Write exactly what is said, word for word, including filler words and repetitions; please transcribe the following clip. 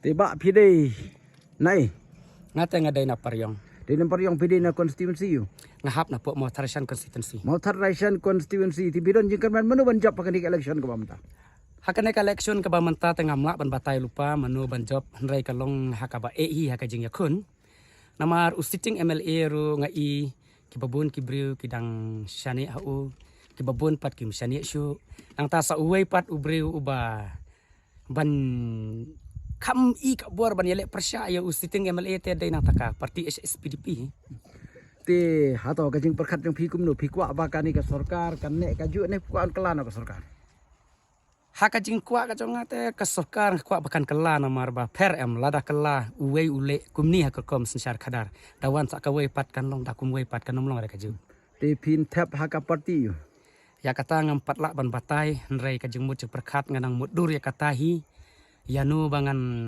Te bah phi dei nai. Nga te nga dei na Pariong. Dei na Pariong, phi dei na constituency ïa u? Nga hap na pok Mawthadraishan constituency. Mawthadraishan constituency. Te phi don jingkyrmen mano ban jop ha kane ka election kaba mynta? Ha kane ka election kaba mynta te ngam lah ban batai lypa mano ban jop, hynrei ka long ha kaba eh hi ha ka jingïakhun. Namar u sitting M L A ruh nga i kiba bun ki briew ki dang shaniah ha u, kiba bun pat kim shaniah shuh. Nangta sa uwei pat u briew uba ban kham i ka bor ban ïaleh pyrshah ïa u sitting M L A te dei nangta ka party H S P D P. Te hato ka jingpyrkhat jong phi kumno, phi kwah ba kane ka sorkar kan neh kajuh ne phi kwah ban kylla noh ka sorkar? Ha ka jingkwah ka jong nga te ka sorkar nga kwah ba kan kylla namar ba pher em lada kylla uwei u leh kumne ha ka rukom synshar khadar. Da wan sa kawei pat kan long, da kumwei pat kan ym long re kajuh. Te phin thep ha ka party ïa u? Ïa kata ngam pat lah ban batai, hynrei ka jingmut jingpyrkhat nga nang mutdur ïa kata hi. Ïa no ba ngan